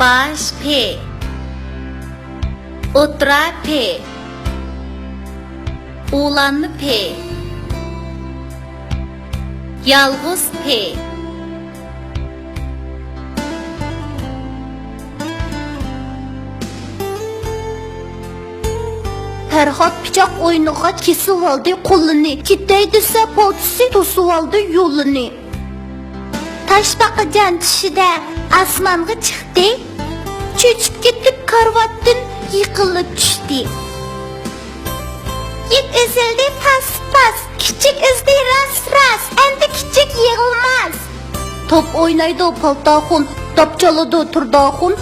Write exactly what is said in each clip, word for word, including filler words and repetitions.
باش پې. ئوتتۇرا پې. ئۇلانما پې. يالغۇز پې. پەرھات پىچاق ئوينىغاچ كېسىۋالدى قولىنى، كېتەي دېسە پالچىسى توسۇۋالدى يولىنى. تاشپاقىجان چۈشىدە ئاسمانغا چىقتى، چۆچۈپ كېتىپ كارىۋاتتىن يىقىلىپ چۈشتى. يىپ ئۈزۈلدى پاس-پاس، كىچىك ئۈزدى راس-راس، ئەمدى كىچىك يىغلىماس. توپ ئوينايدۇ پالتاخۇن، داپ چالىدۇ تۇرداخۇن.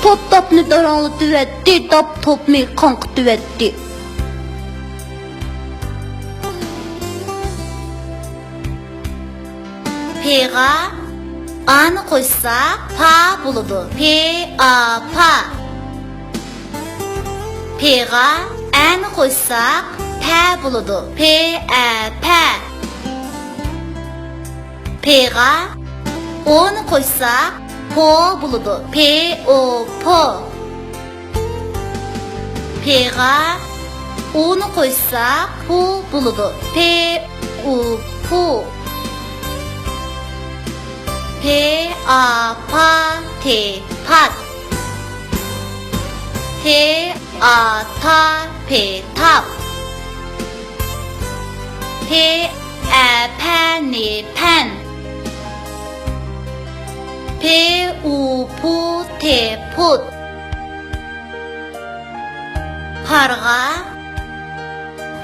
توپ داپنى داراڭلىتىۋەتتى، داپ توپنى قاڭقىتىۋەتتى. پېغا ئانى قوشساق پا بولىدۇ. پې ئا پا. پېغا ئەنى قوشساق پە بولىدۇ. پې ئە پە. پېغا ئونى قوشساق پو بولىدۇ. پې ئو پو. پېغا ئۇنى قوشساق پۇ بولىدۇ. پې ئۇ پۇ. پې ئا پا تې پات. پې ئا تا پې تاپ. پې ئە پە نې پەن. پې ئۇ پۇ تې پۇت. پارغا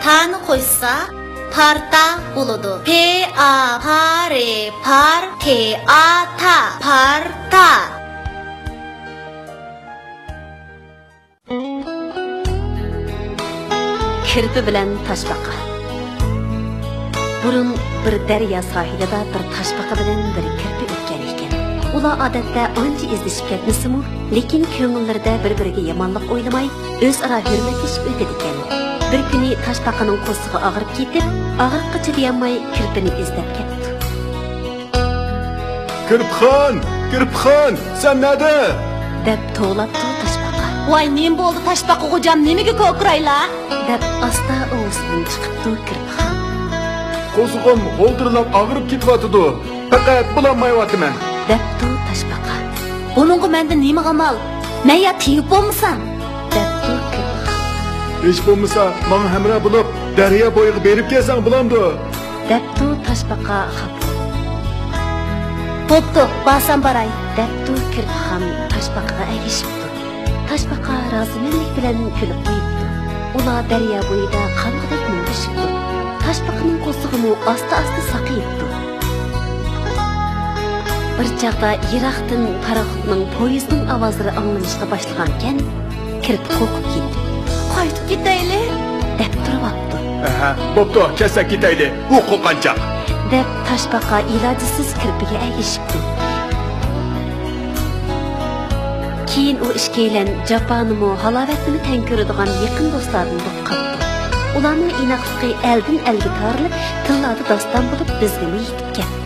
تانى قوشسا پارتا بولىدۇ. پې ئا پا رې پار، تې ئا تا، پارتا. كىرپە بىلەن تاشپاقا. بۇرۇن بىر دەريا ساھىلىدا بىر تاشپاقا بىلەن بىر كىرپە ئۆتكەن ئىكەن. ئۇلار ئادەتتە ئانچە ئىزدىشىپ كەتمىسىمۇ، لېكىن كۆڭۈللىرىدە بىر-بىرىگە يامانلىق ئويلىماي، ئۆزئارا ھۆرمەتلىشىپ ئۆتىدىكەن. بىر كۈنى تاشپاقىنىڭ قورسىقى ئاغرىپ كېتىپ، ئاغرىققا چىدىيالماي كىرپىنى ئىزدەپ كەپتۇ. كىرپىخان! كىرپىخان! سەن نەدە؟ دەپ توۋلاپتۇ تاشپاقا. ۋاي، نېمە بولدى تاشپاقا غوجام، نېمىگە كوكۇرايلا؟ دەپ ئاستا ئۇۋىسىدىن چىقىپتۇ كىرپىخان. قورسىقىم غولدۇرلاپ ئاغرىپ كېتىۋاتىدۇ. پەقەت بولالمايۋاتىمەن. دەپتۇ تاشپاقا. بۇنىڭغا مەندىن نېمە ئامال؟ مەن يا تېگىپ بولمىسام؟ دەپتۇ كىرپىخان. ھېچ بولمىسا ماڭا ھەمراھ بولۇپ دەريا بويىغا بېرىپ كەلسەڭ بولامدۇ؟ دەپتۇ تاشپاقا خاپا بولۇپ. بوپتۇ، بارسام باراي. دەپتۇ كىرپىخان تاشپاقىغا ئەگىشىپتۇ. تاشپاقا رازىمەنلىك بىلەن كۈلۈپ قويۇپتۇ. ئۇلار دەريا بويىدا قامغىدەك مۈڭگۈشۈپتۇ. تاشپاقىنىڭ قورسىقىمۇ ئاستا-ئاستا ساقىيىپتۇ. بىر چاغدا يىراقتىن پاراخوتنىڭ، پويىزنىڭ ئاۋازلىرى ئاڭلىنىشقا باشلىغانىكەن، كىرپە قورقۇپ كېتىپ، قايتىپ كېتەيلى، دەپ تۇرۇۋاپتۇ. ئەھە، بوپتۇ، كەتسەك كېتەيلى، ئۇ قورققانچاق. دەپ تاشپاقا ئىلاجسىز كىرپىگە ئەگىشىپتۇ. كېيىن ئۇ ئىككىيلەن جاپانىمۇ، ھالاۋەتنىمۇ تەڭ كۆرىدىغان يېقىن دوستلاردىن بولۇپ قاپتۇ. ئۇلارنىڭ ئىناقلىقى ئەلدىن ئەلگە تارىلىپ، تىللاردا داستان بولۇپ بىزگىمۇ يېتىپ كەپتۇ.